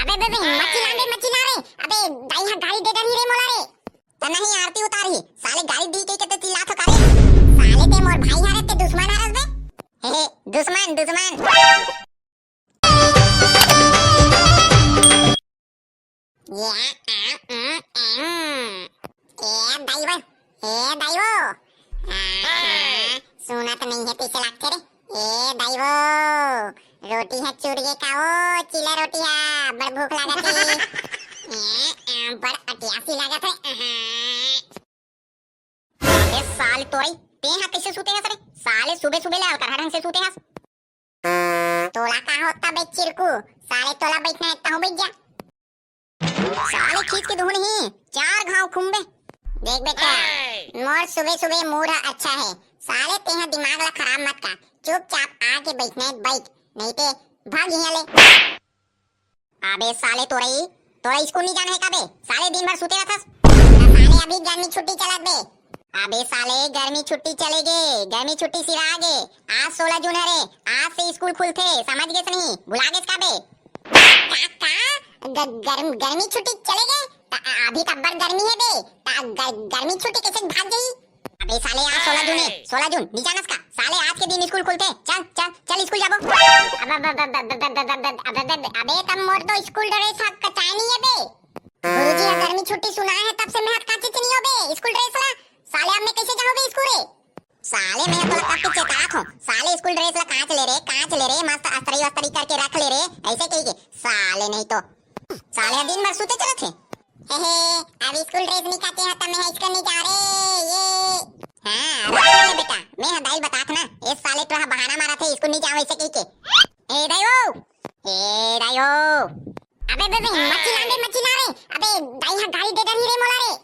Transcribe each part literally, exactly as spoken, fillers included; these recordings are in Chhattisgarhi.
बे, बे, बे, मत चिल्ला बे, मत चिल्ला रे। अबे, दाई हा गारी दे डरही रे मोला रे। त नहीं आरती उतारही, साले गारी दी कहिके ते चिल्लात हो का रे? साले ते मोर भाई हरे, ते दुश्मन हरस बे। हे, हे, दुश्मन, दुश्मन। ये, आ, आ, आ, आ। ए दाई बा, ए दाई वो। आ, आ, सुनत नहीं है, पीछे लागते रे। ए दाई वो, रोटी है चुरिए का वो, चिला रोटी है, बड़ भूख लागत है। ए, आ, बड़ अटियासी लागत है। आहा। अबे साले तोरई, ते हा कैसे सूते हस रे? साले सुबह सुबह ले अलकरहा ढंग से सूते हस। तोला का होता बे चिरकू? साले तोला बैठना है तहूँ बैठ जा। साले खींच के दुहन ही चार घाव खुम्बे। देख बेटा, मोर सुबह सुबह मूड ह अच्छा है। साले तेहा दिमाग ला खराब मत कर, चुपचाप आके बैठना है बैठ, नहीं ते भाग यहाँ ले। अबे साले तोरई, तोरा स्कूल नहीं जाना है का बे? साले दिन भर सूते रहथस। त साले अभी गर्मी छुट्टी चलत बे। अबे साले गर्मी छुट्टी चले गे, गर्मी छुट्टी सिरा गे। आज सोलह जून हरे, आज से स्कूल खुलथे, समझ गेस नहीं? भुला गेस का बे? का, का? ग-, गर्म-, गर्मी छुट्टी चले गे? त अभी त अब्बड़ गर्मी है बे, त ग-, गर्मी छुट्टी कैसे भाग जाई? अबे साले, आज सोलह जून है, सोलह जून, नहीं जानस का? साले, आज के दिन स्कूल खुलथे। चल, चल, चल, स्कूल जाबो। अब, अब, अब, अबे, तब मोर तो स्कूल ड्रेस ह कचाय नहीं है बे। गुरुजी ह गर्मी छुट्टी सुनाए है, तब से मैं ह काचे नहीं हो बे, स्कूल ड्रेस ला। साले, अब मैं कैसे जाऊँ बे स्कूल रे? साले, मैं तोला कब के चेतात हूँ। साले, स्कूल ड्रेस ला काच ले रे, काच ले रे, मस्त अस्तरी वस्तरी करके रख ले रे, ऐसे कही के। साले, नहीं तो। साले, दिन भर सूते चलत है। हे, हे, अब स्कूल ड्रेस नहीं काचे है, त मैं स्कूल नहीं जाओ रे, ये। हाँ, अब ले बेटा, मैं ह दाई बतात ना, ए साले तोरा बहाना मारत है, स्कूल नहीं जाओ ऐसे कही के। ए दाई ओ, ए दाई ओ। अबे, बे, बे, मत चिल्ला बे, मत चिल्ला रे। अबे, दाई ह गारी दे डरही रे मोला रे।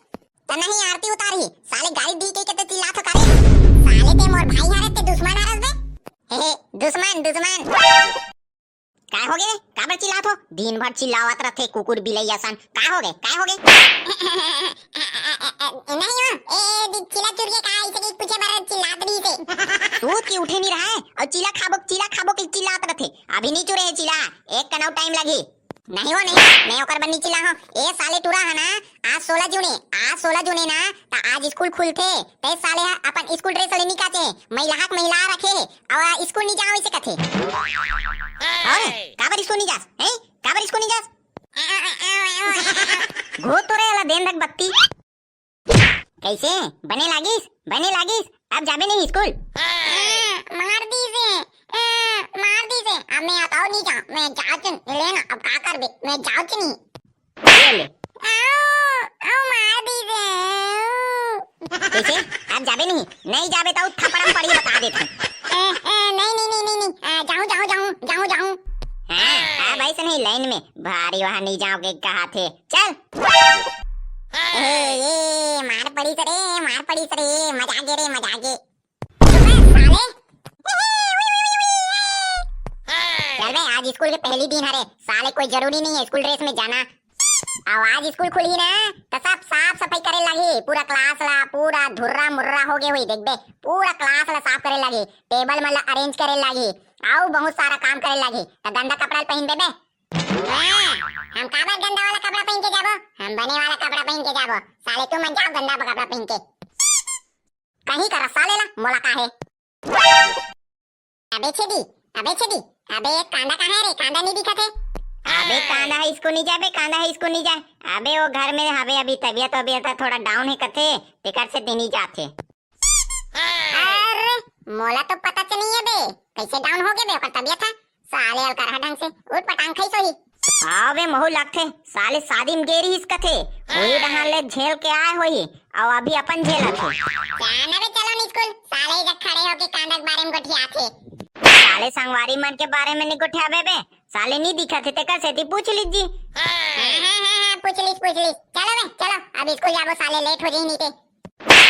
त नहीं आरती उतारही, साले गारी दी कहिके ते चिल्लात हो का रे? साले ते मोर भाई हरे, ते दुश्मन हरस बे। हे, हे, दुश्मन, दुश्मन। काय होगे? काबर चिल्लात हो? दिन भर चिल्लावत रथे कुकुर बिलई असन। काय होगे? काय होगे? नहीं हो, ए, ए, दि-, चिल्ला चुरिए का, इसे कहीं पूछे बर चिल्लात नहीं से। सूत के उठे नहीं रहा है, और चिल्ला खाबो, चिल्ला खाबो के चिल्लात रथे। अभी नहीं चुरे है चिल्ला, एक कनऊ टाइम लगी। नहीं हो, नहीं, मैं ओकर बर नहीं चिल्ला हो। ए साले टूरा है ना, आज सोलह जून है, आज सोलह जून है ना, त आज स्कूल खुलथे, ते साले ह अपन स्कूल ड्रेस ले निकाचे, महिला हक महिला रखे, अउ स्कूल नहीं जाओ इसे कथे। और काबर स्कूल नहीं जास, हैं? काबर स्कूल नहीं जास? घूर तो रे वाला देन रख बत्ती। कैसे? बने लागिस? बने लागिस? अब जाबे नहीं स्कूल? मार दी से, मार दी से। अब मैं हटाओ नहीं जा, मैं जाओ चुन लेना, अब का करबे, मैं जाओ चुनी। ये ले। आओ, आओ, मार दी से। कैसे? अब जाबे नहीं? नहीं जाबे तो थप्पड़ में पड़ी, बता देते हैं। ए, ए, नहीं, नहीं, नहीं, नहीं, नहीं, आ, जाऊं, जाऊं, जाऊं, जाऊं, जाऊं। हाँ, अब ऐसे नहीं लाइन में, भारी वहां नहीं जाओगे कहा थे, चल। ए, ये, मार पड़ी से रे, मार पड़ी से रे, मजा आ गे रे, मजा आ गे। चुप है, साले। चल बे, आज स्कूल के पहली दिन हरे, साले कोई जरूरी नहीं है स्कूल ड्रेस में जाना। अउ आज स्कूल खुलही ना, त सब साफ सफाई करे लागही, पूरा क्लास ला, पूरा धुर्रा मुर्रा हो गे हुई, देखबे, पूरा क्लास ला साफ करे लागही, टेबल मन ला अरेंज करे लागही, अउ बहुत सारा काम करे लागही, त गंदा कपड़ा ल पहिन देबे। हाँ, हम काबर गंदा वाला कपड़ा पहिन के जाबो? हम बने वाला कपड़ा पहिन के जाबो। साले तू मन जाओ गंदा कपड़ा पहिन के। कहीं करा साले ला, मोला का है? अबे छेदी, अबे छेदी, अबे कांदा कहाँ है रे? कांदा नहीं दिखत है। अबे कांदा है इसको नहीं जाबे, कांदा है इसको नहीं जा। अबे वो घर में हवे अभी, तबीयत वबीयत थोड़ा डाउन है कथे, तेकर से दिन ही जाथे। अरे मोला तो पता च नहीं है बे, कैसे डाउन हो गए बे ओकर तबीयत है? साले अलकरहा ढंग से उठ पटांग खाई सोही। हाँ बे, महू लगथे, साले शादी में गे रिहिस कथे, वही डहान ले झेल के आए होही, अउ अभी अपन झेलत हे। जाना बे, चलो न स्कूल, साले इधर खड़े होके कांदा के बारे में गोठियाथे। साले संगवारी मन के बारे में नहीं गोठियाबे बे, साले नहीं दिखत हे, तेकर सेती पूछ लीजिए। हाँ, हाँ, हाँ, हाँ, पूछ लीस, पूछ लीस। चलो बे, चलो, अब स्कूल जाबो, साले लेट हो जाही नहीं ते।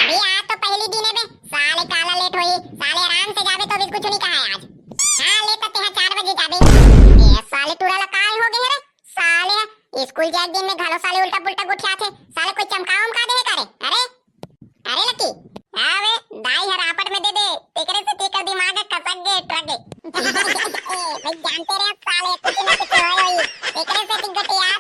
अभी आज तो पहली दिन है बे, साले काला लेट होई, साले आराम से जाबे तो भी कुछ नहीं कहा है आज। हाँ, ले तो तेहा चार बजे जाबे। ए साले टूरा ला काय हो गए रे? साले स्कूल जाए दिन में घलो साले उल्टा पुल्टा गोठियाथे, साले कोई चमका उमका दे करे? अरे, अरे लकी, आवे, दाई हर आपट में दे दे, तेकरे से तेकर दिमाग खसक गए ट्रक गए। ए, भाई जानते रहे साले कुछ ना कुछ होए होई, तेकरे से ती गोठिया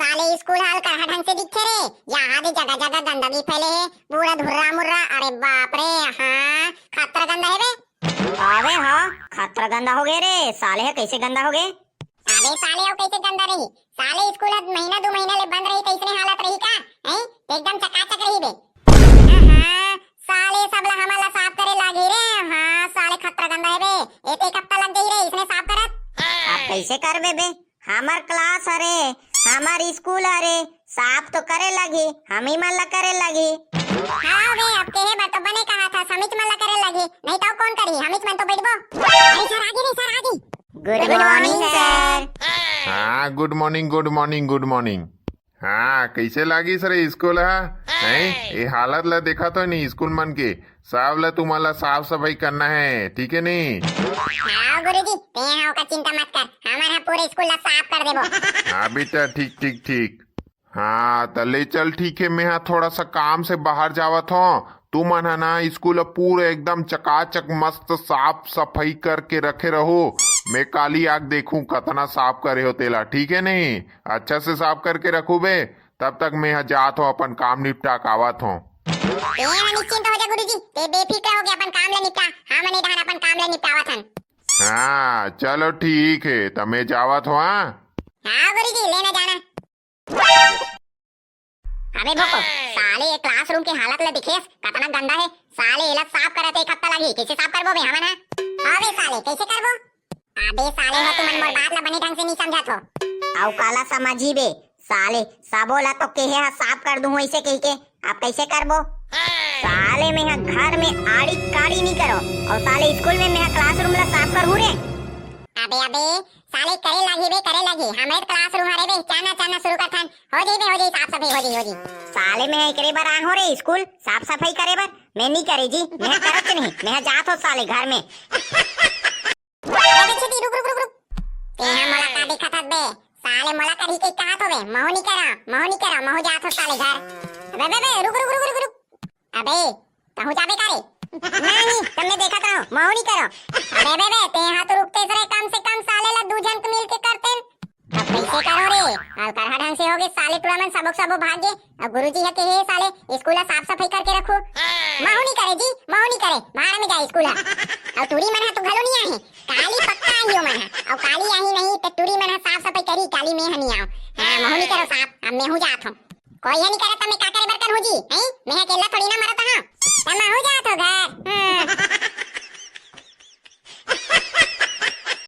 साले स्कूल हल करहा ढंग से दिखथे रे, यहाँ दे जगह जगह गंदगी फैले हे, पूरा धुर्रा मुर्रा। अरे बाप रे, हाँ, खतरा गंदा हे बे। अबे हाँ, खतरा गंदा हो गए रे। साले ह कैसे गंदा हो गए? अबे साले, अउ कैसे गंदा रही? साले स्कूल ह महीना दू महीना ले बंद रही त इसने हालत रही का? हैं? एकदम चकाचक रही बे। हाँ, साले सब ला हमन ला साफ करे लागी रे। हाँ, साले खतरा गंदा हे बे। ए तो एक हफ्ता लग गई रे इसने साफ करत। अब कैसे करबे बे? हमर क्लास हरे, हमर स्कूल हरे, साफ तो करे लगी, हम ही मन ला करे लगी। हाँ बे, अब केहे बर तो बने कहा था, समिच मन ला करे लगी, नहीं तो कौन करी, हमिच मन तो बैठबो। अरे सर आगे रे, सर आगे। गुड मॉर्निंग सर। हाँ, गुड मॉर्निंग, गुड मॉर्निंग, गुड मॉर्निंग। हाँ, कैसे लागिस रे स्कूल ह? हैं? ए हालत ला देखा तो नहीं स्कूल मन के, सब ला तुमन ला साफ सफाई करना है, ठीक है नहीं? हाँ गुरुजी, ते हा ओकर चिंता मत कर, हमन हा पूरे स्कूल ला साफ कर देबो। हाँ बेटा, ठीक ठीक ठीक। हाँ त ले चल, ठीक है, मैं हा थोड़ा सा काम से बाहर जावत हूँ। तुमन हा ना स्कूल ला पूरा एकदम चकाचक मस्त साफ सफाई करके रखे रहो। मैं काली आके देखूं कतना साफ करे हो तेला, ठीक है नहीं? अच्छा से साफ करके रखू बे। तब तक मैं हा जात हूँ, अपन काम निपटा के आवत हूँ। ते हा निश्चिंत हो जा गुरुजी, ते बेफिक्र होके अपन काम ले निपटा, हमन ए डहन अपन काम ले निपटावत हन। हाँ चलो ठीक है, त मैं जावत हूँ। हाँ। हाँ गुरुजी, लेना जाना। अबे भोको, साले ये क्लासरूम के हालत ला दिखेस, कतना गंदा है। साले एला साफ करत एक हफ्ता लगही, कैसे साफ करबो बे हमन हा? अबे साले, कैसे करबो? अबे साले हो, तुमन मोर बात ला बने ढंग से नहीं समझत हो। अउ काला समझी बे, साले सबो ला तो केहे हा साफ कर दूं ऐसे कह के, अब कैसे करबो? साले मैं हा घर में आड़ी काड़ी नहीं करो, अउ साले स्कूल में मैं हा क्लासरूम ला साफ करूँ रे। अबे अबे, साले करे लागी बे, करे लागी। हमरे क्लासरूम हरे बे, चाना चाना शुरू करथन। हो जाई बे, हो जाई, साफ सफाई हो जाई, हो जाई। साले मैं एकरे बर आए हो रे स्कूल साफ सफाई करे बर? मैं नहीं करे जी, मैं करत नहीं, मैं जात हो साले घर में। अबे छेदी, रुक रुक रुक रुक। ते हा मोला का देखत हस बे? साले मोला करही के कहत हो बे? महू नहीं करा, महू नहीं करा, महू जात हो साले घर। अबे बे बे, रुक रुक रुक रुक रुक। अबे, तहूँ जाबे का रे? नहीं, तुमने देखा तो, महू नहीं करो। अबे बे बे, ते हा तो रुकते रे, कम से कम साले ला दू झन के मिल के करते। अब कैसे करो रे? अब करहा ढंग से हो गए, साले टूरा मन सबो के सबो भाग गए। अब गुरुजी हे के हे साले, स्कूल ला साफ सफाई करके रखो। महू नहीं करे जी, महू नहीं करे, बाहर में जाए स्कूल हा। अब टूरी मन हा तो घलो नहीं आए, काली पक्का आही ओ मन हा। अब काली आही नहीं तो टूरी मन हा साफ सफाई करी, काली मैं हा नहीं आऊँ। हाँ, महू नहीं करो साफ, अब मैं हूँ जात हूँ। कोई हे नहीं करत, त मैं का करे बर करहूँ जी, हैं? मैं अकेला थोड़ी ना मरत हूँ। त महू जात हो